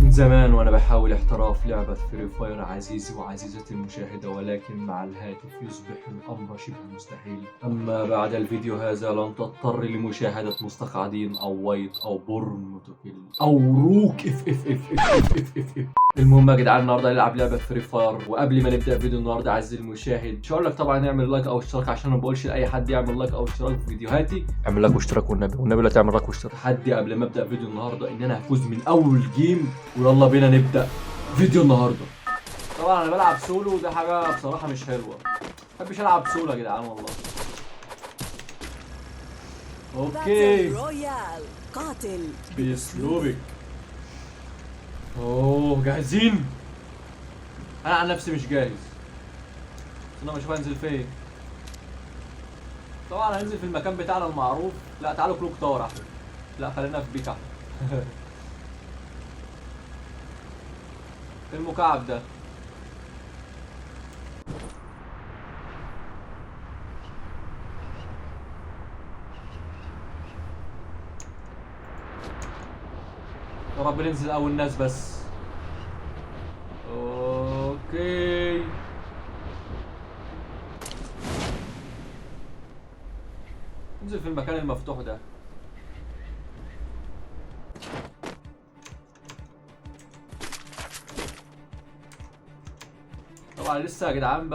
من زمان وانا بحاول احتراف لعبة Free Fire عزيزي وعزيزتي المشاهدة، ولكن مع الهاتف يصبح الامر شبه مستحيل. اما بعد الفيديو هذا لن تضطر لمشاهدة مستقعدين او وايت او Born to Kill او روك اف اف اف اف اف اف اف. المهم يا جدعان النهارده نلعب لعبة Free Fire، وقبل ما نبدا فيديو النهارده عزيزي المشاهد مش هقول لك طبعا اعمل like او اشتراك عشان ما بقولش لاي حد يعمل like او اشتراك في فيديوهاتي. اعمل like واشتراك والنبي، والنبي لا تعمل like واشتراك. تحدي قبل ما ابدا فيديو النهارده ان انا هفوز من اول game، ويلا بينا نبدا فيديو النهارده. طبعا انا بلعب سولو، وده حاجة بصراحة مش حلوة، ما بحبش العب سولو يا جدعان والله. okay Battle Royale، قاتل باسلوبك. اوه جاهزين؟ انا عن نفسي مش جاهز، بس انا بشوف هنزل فين. طبعا هنزل في المكان بتاعنا المعروف. لا تعالوا Clock Tower احلى، لا خلينا في Peak احلى. المكعب ده يا رب ننزل اول ناس بس. okay ننزل في المكان المفتوح ده. طبعا لسه يا جدعان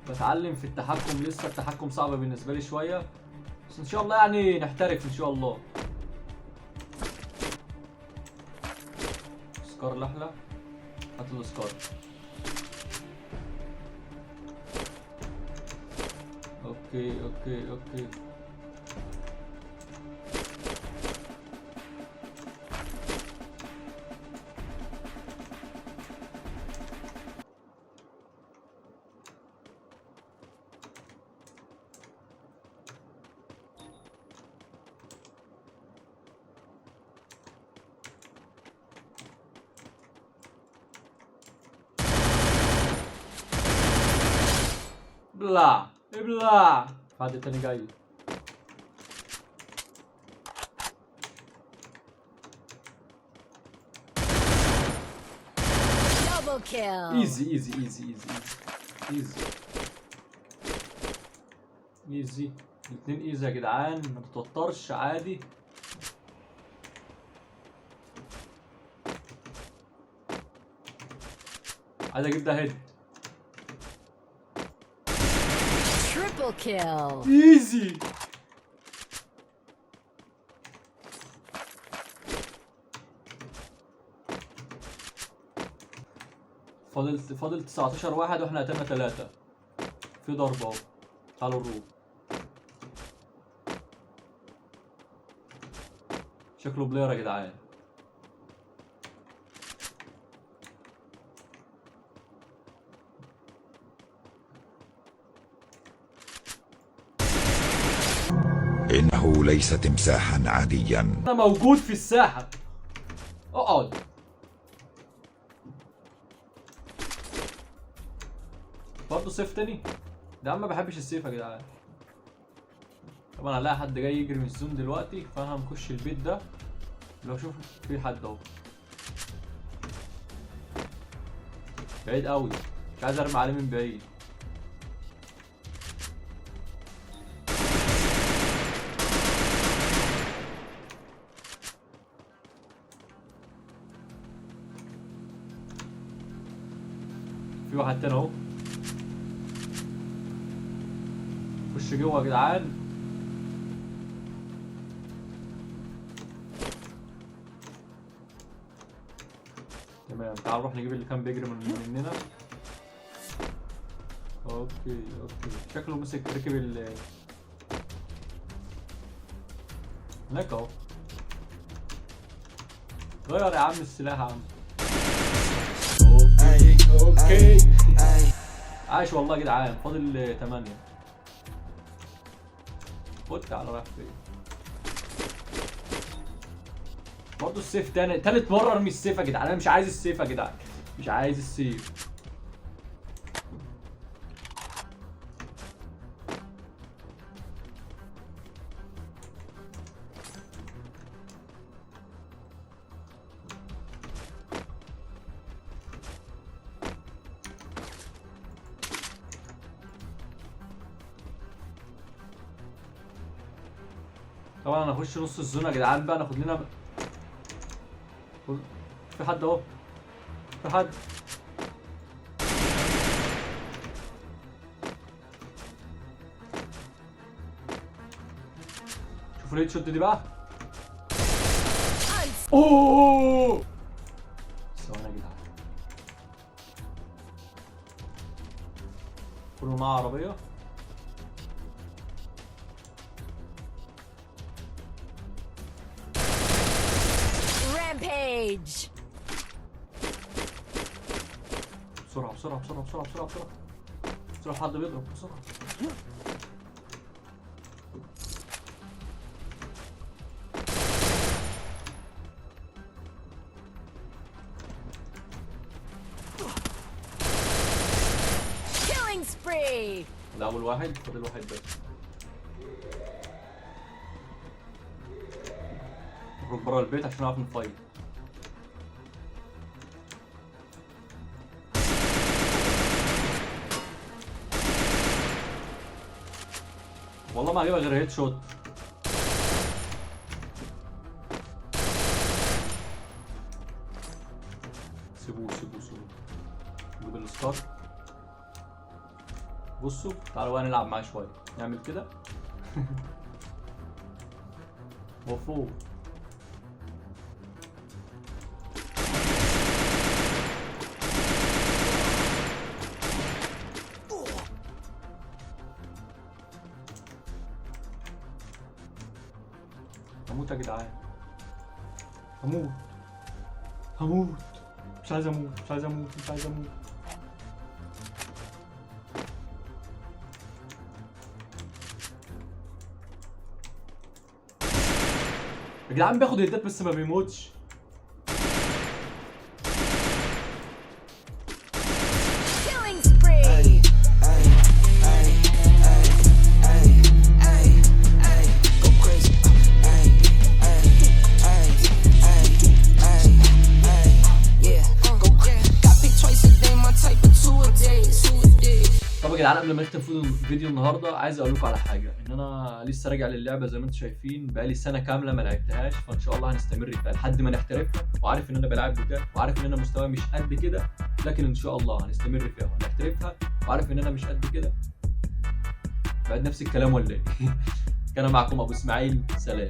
بتعلم في التحكم، لسه التحكم صعب بالنسبة لي شوية، بس ان شاء الله يعني نحترف ان شاء الله. SCAR لحلة، هات ال SCAR. okay okay okay ابلع ابلع. حد تاني جاي. Double kill. easy easy easy easy easy easy، الاتنين easy يا جدعان، ما تتوترش عادي. عايز اجيب ده head. Triple kill. easy. فاضل 19 واحد واحنا قتلنا 3. في ضربة اهو، تعالوا نروح. شكله player يا جدعان. إنه ليس تمساحا عاديا. انا موجود في الساحة، اقعد. برضه سيف تاني ده عم، ما بحبش السيف يا جدعان. طبعا هلاقي حد جاي يجري من ال zone دلوقتي، فانا هنخش البيت ده. لو اشوف في حد اهو بعيد قوي، مش عايز ارمي عليه من بعيد. في واحد تاني اهو، خش جوه يا جدعان. تمام تعال نروح نجيب اللي كان بيجري مننا. okay okay شكله مسك ركب ال هناك اهو. غير يا عم السلاح يا عم. okay okay عايش والله يا جدعان. فاضل 8. خد تعالى رايح فين؟ برضه السيف تاني، تالت مرة ارمي السيف يا جدعان. انا مش عايز السيف يا جدعان، مش عايز السيف. طبعا هنخش نص ال zone يا جدعان بقى، ناخد لنا في حد اهو، في حد. شوفوا ال headshot دي بقى. اوه ثواني يا جدعان، كله معاه عربية. Rampage. بسرعة بسرعة بسرعة بسرعة بسرعة بسرعة بسرعة، حد بيضرب بسرعة. Killing spree. ده أول واحد، فاضل واحد بس. نخرج بره البيت عشان نعرف نفايت. والله ما هجيبها غير headshot. سيبوه سيبوه سيبوه، نجيب ال SCAR. بصوا تعالوا بقى نلعب معاه شوية، نعمل كده. وفوق هموت يا جدعان، هموت هموت، مش عايز اموت مش عايز اموت مش عايز اموت. يا جدعان بياخد هيتات بس ما بيموتش. Killing spree. Go crazy. Ay, ay, ay, ay, ay, ay, yeah. Go crazy. Got picked twice a day, my type of two a days. Two a days. طب يا جدعان قبل ما نختم فيديو النهارده عايز اقول لكم على حاجة، ان انا لسه راجع للعبة زي ما انتم شايفين، بقالي سنة كاملة ما لعبتهاش، فان شاء الله هنستمر فيها لحد ما نحترفها. وعارف ان انا بلعب بتاع، وعارف ان انا مستواي مش قد كده، لكن ان شاء الله هنستمر فيها وهنحترفها. وعارف ان انا مش قد كده، بعد نفس الكلام ولا ايه؟ كان معكم ابو اسماعيل، سلام.